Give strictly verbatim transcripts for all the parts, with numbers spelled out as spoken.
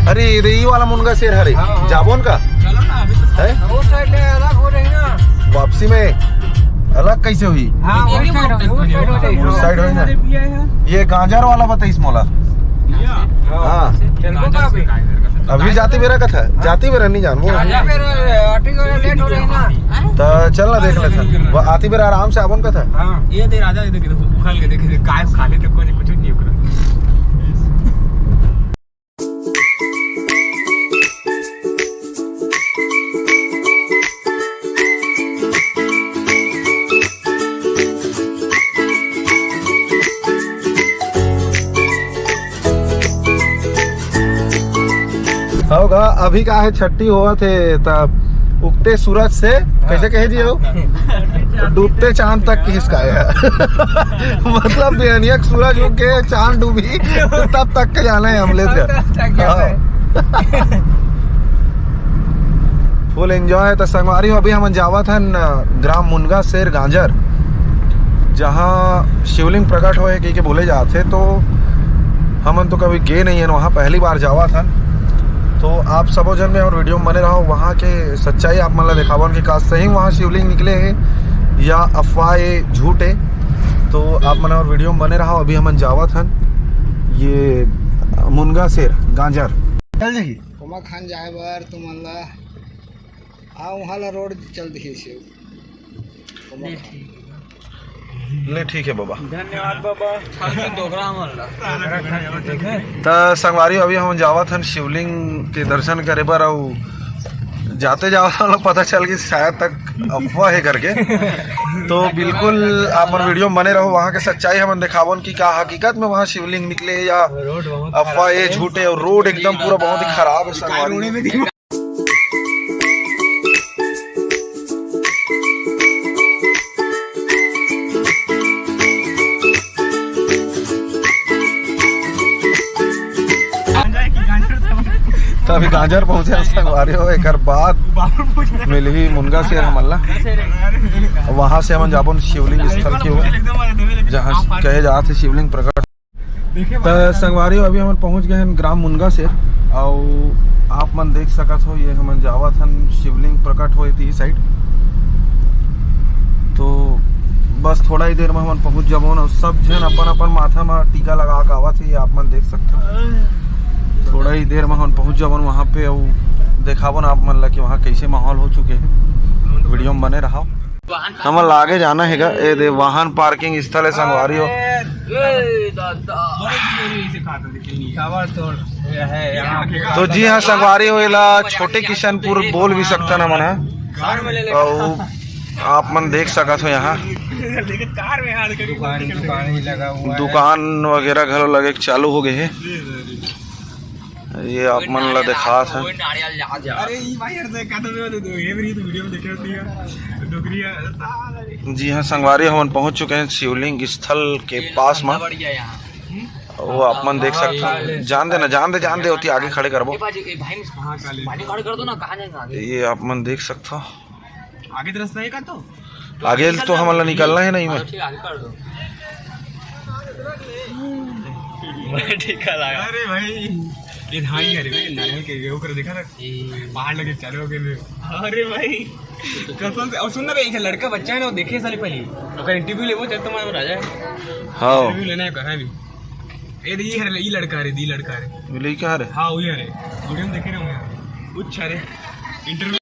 अरे, ये, ये वाला मुनगा शेर हरे। हाँ, हाँ। जाबो न का? चलो ना, अभी तो है? वो साइड ले अलग हो रही ना। वापसी में अलग कैसे हुई? हाँ, वो साइड हो, वो साइड हो जाएगी। उस साइड हो ना। ये गांजर वाला बताइस मोला। हाँ। चलो, अभी जाती बेरा का था, जाती बेरा नहीं जान वो। जाती बेरा, आटी बेरा लेट हो रही ना। तो चल ना देख लेते हैं। वो आती बेरा आराम से आबो न का था। हाँ। ये दे राजा, ये देख, उखल के देख, देख, काय खा ले तो कोई कुछ नहीं उखल। होगा, अभी का है, छट्टी होवत हे, त उगते सूरज से, हाँ। कैसे कह दिए हो? डूबते चांद तक किस का है। मतलब, बिहनिया के सूरज उग के चांद डूबी, तब तक के जाना है हमले से। तब तक के जाना है। हाँ। फुल एंजॉय। तो संगवारी हो, अभी हमन जावत हन, अ, ग्राम मुनगा शेर गांजर, जहाँ शिवलिंग प्रकट होए कहिके बोले जात हे। तो हमन तो कभी गे नहीं हन वहाँ, पहली बार जावत हन। तो आप सबो झन में और वीडियो में बने रहो, वहाँ के सच्चाई आप मन ला देखावन कि का सही वहाँ शिवलिंग निकले हे या अफवाह हे, झूठ हे। तो आप मन और वीडियो में बने रहो। अभी हमन जावत हन ये मुनगा शेर गांजर। चल जाही। कोमा खान जाए बर तुमन ला, आ, उहाँ ला रोड चल दिही से। कोमा खान। ले, ठीक है बाबा। धन्यवाद बाबा। डोकरा मन ला। त संगवारी, अभी हम जावत हन शिवलिंग के दर्शन करे बर, अउ जाते जावत हम लोग पता चल गई शायद तक अफवाह है करके। तो बिल्कुल आप मन वीडियो में बने रहो, वहाँ के सच्चाई हमन दिखावन कि का हकीकत में वहाँ शिवलिंग निकले या अफवाह, ये झूठ है। और रोड एकदम पूरा बहुत ही खराब है संगवारी। तो अभी गांजर पहुंचे हैं संगवारी हो, एकर बाद मिलही मुनगा शेर हमन ला। वहां से हमन जाबो शिवलिंग स्थल के ओर, जहां कहे जात हे शिवलिंग प्रकट। त संगवारी हो, अभी हमन पहुंच गए हैं ग्राम मुनगा शेर, अउ आप मन देख सकत हो, ये हमन जावत हन शिवलिंग प्रकट होए ती साइड। तो बस थोड़ा ही देर में हमन पहुंच जाबो न। सब झन अपन अपन माथा में टीका लगा के आवत हे, ये आप मन देख सकत हो। थोड़ा ही देर में हमन पहुंच जाबो न वहाँ पे, अउ देखाबो न आप मन ला कि वहाँ कैसे माहौल हो चुके हैं। वीडियो में बने रहो। हमन ला आगे जाना हेगा। ए दे, वाहन पार्किंग स्थल है संगवारी हो। ए दादा। तो जी हाँ संगवारी हो, एला छोटे किशनपुर बोल भी सकथन हमन ह। अउ आप मन देख सकत हो यहाँ दुकान, दुकान भी लगा हुआ है। दुकान वगैरह घलो लगे के चालू हो गए हे। ये आप मन ला दिखात हे। अरे ई भाई यार, देख का तो मैं दे दो, ये मेरी तो वीडियो में देखे होती है। डोकरी है, साला रे। जी हाँ संगवारी, हमन पहुंच चुके हैं शिवलिंग स्थल के पास में। वो आप मन देख सकते हैं। जान देना, जान दे, जान दे, होती आगे खड़े करबो। ए भाई, ए भाई, हाँ, काले। पानी खड़े कर दो ना, कहाँ जाएगा आगे? ये आप मन देख सकते हो। आगे तो रास्ता है का तो? आगे तो हमन ला निकलना है नहीं में। हाँ, ठीक है, आगे कर दो। बड़ा ठीक लगा। अरे भाई, ये धान ही है रे भाई, नारियल के, ये ऊपर देखा ना? ये पहाड़ लगे चालू हो गए। अरे भाई, कसम से। और सुन ना भाई, एक लड़का बच्चा है ना, वो देखे साले पहले, ओकर इंटरव्यू लेबो, चल तुम्हारा राजा है। हाँ। इंटरव्यू लेना है, कहाँ भी? ए, ये हरे, ये लड़का रे, ये लड़का रे। ये लड़का रे? हाँ, वही हरे। वीडियो में देखे रहे होंगे। अच्छा रे। इंटरव्यू।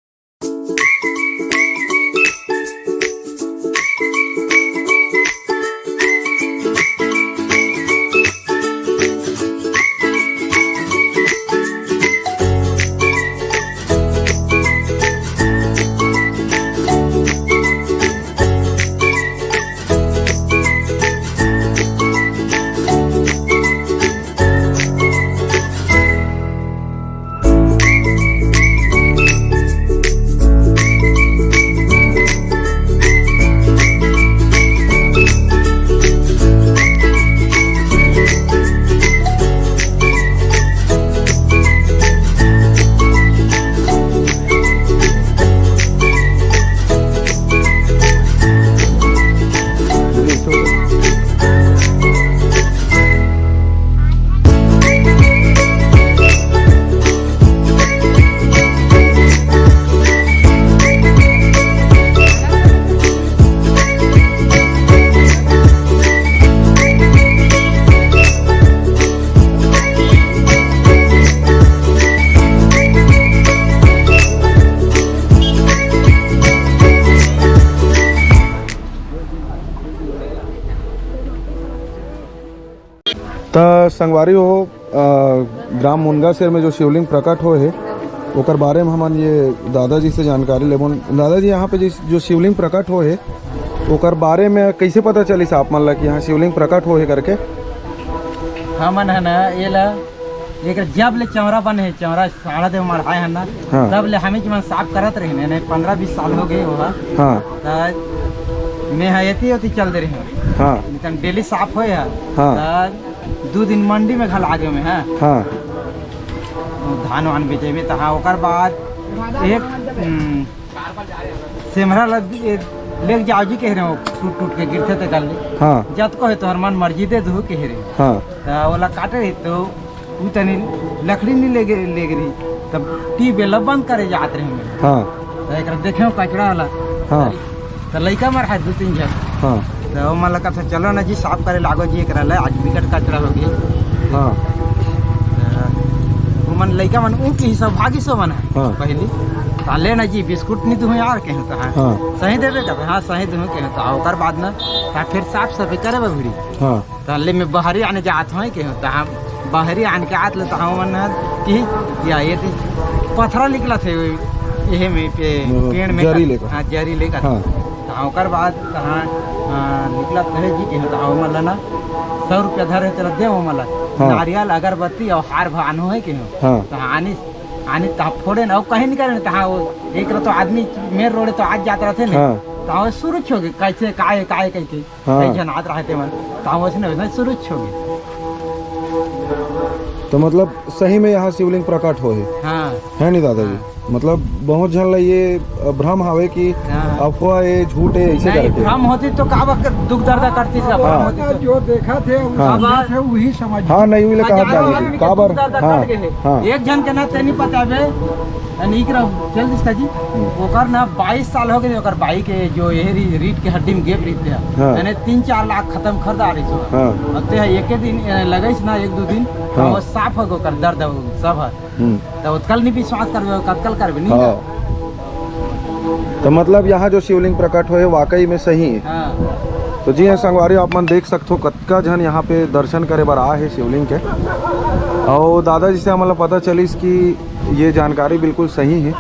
संगवारी हो, अ, ग्राम मुनगासेर में जो शिवलिंग प्रकट होए हे, ओकर बारे में हमन ये दादाजी से जानकारी लेबोन। दादाजी, यहाँ पे जिस, जो शिवलिंग प्रकट होए हे, ओकर बारे में कइसे पता चलिस आप मन ला कि यहाँ शिवलिंग प्रकट होए हे करके? हमन ह ना, ये ला, एकर जब ले चौरा बने हे, चौरा साढ़ा दे मढ़ाए हे ना, हाँ। तब ले हमी मन साफ करत रहे ने, पंद्रह बीस साल हो गए होगा। हाँ। त मैं ह एती ओती चल दे रहे हूँ। हाँ। लेकिन डेली साफ होए हे। हाँ। त दू दिन मंडी में घला आगे में है। हाँ। धान वान बेचेबे, तहाँ ओकर बाद एक, हम्म, सेमरा ल-, ए, लेके जाओ जी कहे रहे हो, टूट टूट के गिरथे ते कर ले। हाँ। जतको हे तोहर मन मर्जी दे दू कहे रहे। हाँ। त ओला काटे रही तो उ तनी लकड़ी नहीं लेगे, लेगे रही, तब ट्यूबवेल बंद करे जात रहे हमें। हाँ। त एकरा देखे हो कचरा वाला। हाँ। त लइका मन हे दू तीन झन। हाँ। त ओमन ला कथे, "चलो ना जी, साफ करे लागो जी एकरा ले, आज बिकट कचरा हो गई।" हाँ। त ओमन लइका मन ऊ की सौभाग्य से मन हे हाँ। पहली। त ले ना जी, बिस्कुट नहीं दूँ यार, कहे त हाँ। हाँ। सही देबे का? हाँ, सही दूँ, कहे त ओकर बाद ना, त फिर साफ सफाई करे बा भिड़ी। हाँ। त ले में बहरी आने जात हूँ, कहे त हम बहरी आन के आत ले त हम मन कि या ये ती पथरा निकलत हे, एहे में पे-, मतलब पेड़ में जरी का-, लेकर। हाँ, जरी लेकर। हाँ। त ओकर बाद कहाँ, आ, निकलत हे जी, कहे त हम मन ला ना सौ रुपया धरे, चला दे हम मन ला। हाँ। नारियल, अगरबत्ती और हार भानो है, कहे। हाँ। त आनी, आनी त फोड़े ना, कहीं निकले ना, त हाँ, वो एक तो आदमी मेर रोडे तो आज जात रहते ना। हाँ। त वो शुरू हो गए, कैसे, काय, काय, कह के। हाँ। कई झन आत रहते मन, त वैसने वैसने शुरू हो गए। तो मतलब सही में यहाँ शिवलिंग प्रकट होए हे? हाँ। है नहीं दादाजी? हाँ। मतलब बहुत झन ला ये भ्रम हवे कि हाँ। अफवाह हे, झूठ हे, ऐसे नहीं, करके। भ्रम होती तो का वक्त दुख दर्द करती से भ्रम हाँ। होती तो। जो देखा थे, हाँ। समझा थे, वही समझ। हाँ, नहीं, वही ले कहा हाँ, दादाजी। हाँ, काबर? दुख दर्द हाँ, कट गए हे। हाँ। एक झन के ना ते नहीं पता बे, अ, निक रहो, चल दिस्ता जी। हम्म। ओकर ना बाईस साल हो गए, ओकर बाई के जो ये री-, रीढ़ के हड्डी में gap रहिथे। हाँ। यानी तीन चार लाख खत्म खर्च आ रही सो। हाँ। अब ते एके दिन, अ, लगइस ना, एक दो दिन, हाँ। वो साफ हो गए, ओकर दर्द हो गए, सब है। हम्म। तो ओतकल नहीं विश्वास करबे, कतकल करबे, नहीं हाँ। ना? तो मतलब यहाँ जो शिवलिंग प्रकट होए, वाकई में सही है। हाँ। तो जी हाँ संगवारी, आप मन देख सकथो, कतका झन यहाँ पे दर्शन करे बर आए हे शिवलिंग के। और दादाजी से हमन ला पता चलिस कि ये जानकारी बिल्कुल सही हे,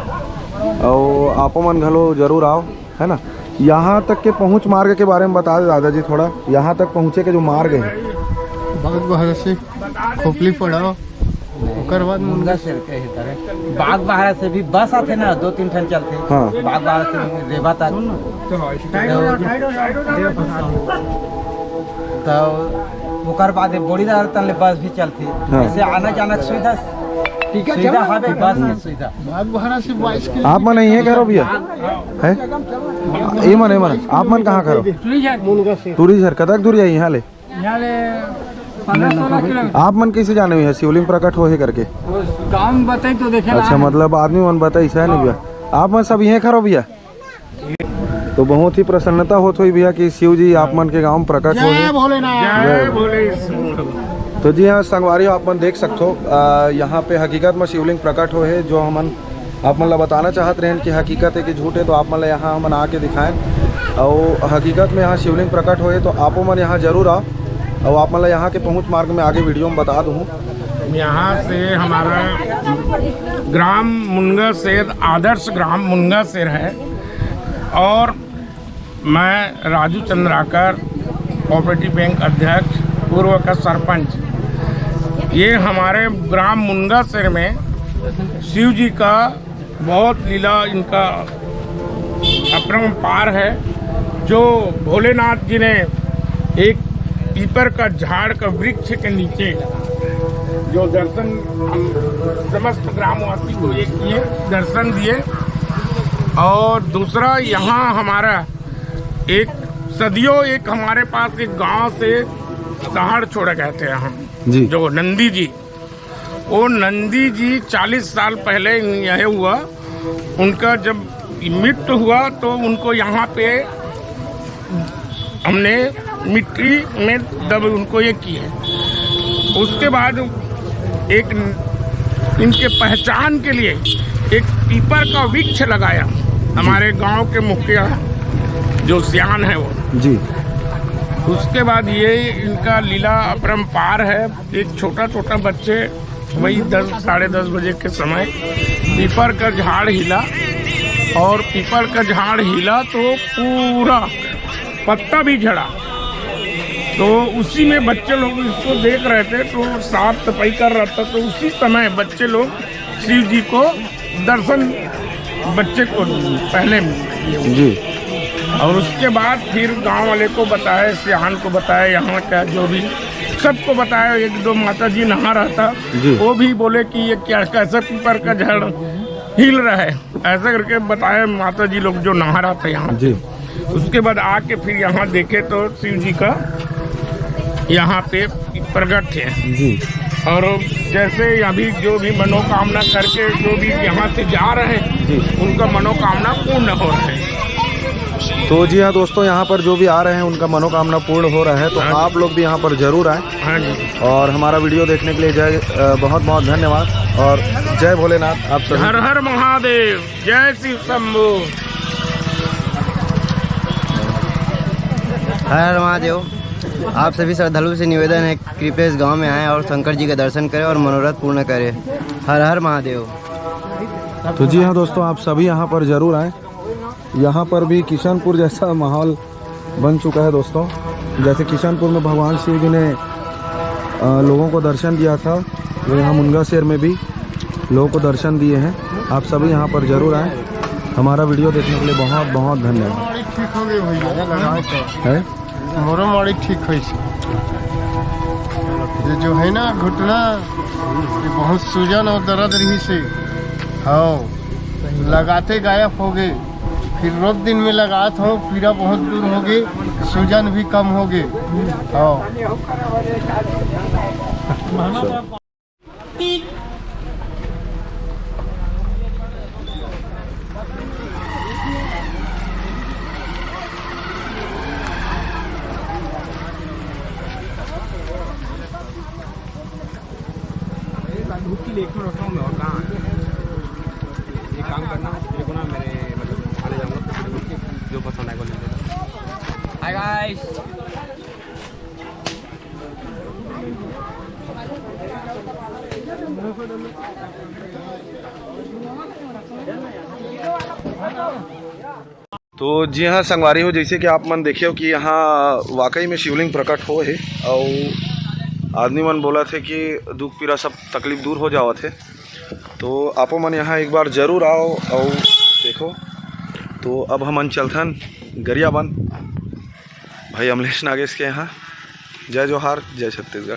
अउ आपो मन घलो जरूर आओ, है ना। यहाँ तक के पहुँच मार्ग के बारे में बता दे दादाजी थोड़ा, यहाँ तक पहुँचे के जो मार्ग है। बहुत बहुत से खोपली पड़ाव, ओकर बाद मुनगा मुनगासेर के ही तरह। बागबाहरा से भी बस आथे ना, दो तीन ठन चलथे। हाँ। बागबाहरा से रेवा तक। तो ओकर बाद ये बोड़ीदार तन ले बस भी चलथे। हाँ। ऐसे आना जाना के सुविधा, सुविधा हवे, बस के सुविधा। बागबाहरा से बाईस किलो आप मन इहे करो भैया? हैं? ये मन, ये मन। आप मन कहाँ करो? टूरी झर। मुनगासेर। टूरी झर, कतक दूर है यहाँ ले? यहाँ ले पन्द्रह सोलह किलोमीटर। आप मन कैसे जाने हुए हैं शिवलिंग प्रकट हो है करके? वो गाँव में बताई तो देखे अच्छा, ला। मतलब आदमी मन बताई, सही नहीं भैया? आप मन सब इहे करो भैया? तो बहुत ही प्रसन्नता होत होई भैया कि शिव जी आप मन के गांव में प्रकट हो जय गए। भोलेनाथ। जय भोले। तो जी हाँ संगवारी, आप मन देख सकथो, आ, यहाँ पे हकीकत में शिवलिंग प्रकट हो है, जो हमन आप मन ला बताना चाहत रहेन कि हकीकत है कि झूठ है, तो आप मन ला यहाँ हमन आके दिखाएन। और हकीकत में यहाँ शिवलिंग प्रकट हो है, तो आपो मन यहाँ जरूर आओ। और आप मन ला यहाँ के पहुँच मार्ग में आगे वीडियो में बता दूँ। यहाँ से हमारा ग्राम मुनगासेर, आदर्श ग्राम मुनगासेर है। और मैं राजू चंद्राकर, कोऑपरेटिव बैंक अध्यक्ष, पूर्व का सरपंच। ये हमारे ग्राम मुनगासेर में शिव जी का बहुत लीला इनका अपरंपार है। जो भोलेनाथ जी ने एक पीपर का झाड़ का वृक्ष के नीचे जो दर्शन हम समस्त ग्रामवासी को ये किए, दर्शन दिए। और दूसरा यहाँ हमारा एक सदियों एक हमारे पास एक गांव से सहाड़ छोड़े गए थे हम, जी। जो नंदी जी, वो नंदी जी चालीस साल पहले यह हुआ, उनका जब मृत्यु हुआ तो उनको यहाँ पे हमने मिट्टी में दब उनको ये किए। उसके बाद एक इनके पहचान के लिए एक पीपर का वृक्ष लगाया। हमारे गांव के मुखिया जो सियान है वो जी। उसके बाद ये इनका लीला अपरंपार है। एक छोटा छोटा बच्चे वही दस, साढ़े दस बजे के समय पीपर का झाड़ हिला और पीपर का झाड़ हिला तो पूरा पत्ता भी झड़ा। तो उसी में बच्चे लोग इसको देख रहे थे, तो साफ सफाई कर रहा था, तो उसी समय बच्चे लोग शिव जी को दर्शन बच्चे को पहले किए। जी। और उसके बाद फिर गांव वाले को बताया, सियान को बताया, यहाँ का जो भी सबको बताया। एक दो माता जी नहा रहा था, जी। वो भी बोले कि ये क्या, कैसा पीपर का झाड़ हिल रहा है, ऐसा करके बताया माता जी लोग जो नहा रहा था यहाँ। जी। उसके बाद आके फिर यहाँ देखे तो शिव जी का यहाँ पे प्रकट है। जी। और जैसे अभी जो भी मनोकामना करके जो भी यहाँ से जा रहे हैं, जी। उनका मनोकामना पूर्ण हो रहा है। तो जी हाँ दोस्तों, यहाँ पर जो भी आ रहे हैं उनका मनोकामना पूर्ण हो रहा है, तो हाँ जी। आप लोग भी यहाँ पर जरूर आए। हाँ जी। और हमारा वीडियो देखने के लिए जय, अ, बहुत बहुत धन्यवाद और जय भोलेनाथ आप सभी। हर हर महादेव, जय शिव शंभू। हर हर महादेव। आप सभी श्रद्धालु से निवेदन है, कृपया इस गांव में आएं और शंकर जी का दर्शन करें और मनोरथ पूर्ण करें। हर हर महादेव। तो जी हाँ दोस्तों, आप सभी यहाँ पर जरूर आएं। यहाँ पर भी किशनपुर जैसा माहौल बन चुका है दोस्तों। जैसे किशनपुर में भगवान शिव जी ने, अ, लोगों को दर्शन दिया था, वो यहाँ मुनगासेर में भी लोगों को दर्शन दिए हैं। आप सभी यहाँ पर जरूर आएं। हमारा वीडियो देखने के लिए बहुत बहुत धन्यवाद। ठीक हो गए भैया, लगाओ तो। है? मोरो माड़ी ठीक होइस। ये जो है ना घुटना, ये बहुत सूजन और दर्द रहिस हे। हाँ, लगाते गायब हो गए। फिर रोज दिन में लगात हूँ, पीड़ा बहुत दूर हो गई, सूजन भी कम हो गई। हाँ। धूप की लेकर रखा हूँ मैं, और कहाँ? एक काम करना, मेरे को ना, मेरे, मतलब, खाने जाऊँगा, जो पसंद आएगा, ले लेना। Hi guys। तो जी हाँ संगवारी हो, जैसे कि आप मन देखे हो कि यहाँ वाकई में शिवलिंग प्रकट हो हे, और आदमी मन बोलथे कि दुख पीरा सब तकलीफ दूर हो जावत हे। तो आपो मन यहाँ एक बार जरूर आओ और देखो। तो अब हमन चलथन गरियाबंद भाई अमलेश नागेश के यहाँ। जय जोहार, जय छत्तीसगढ़।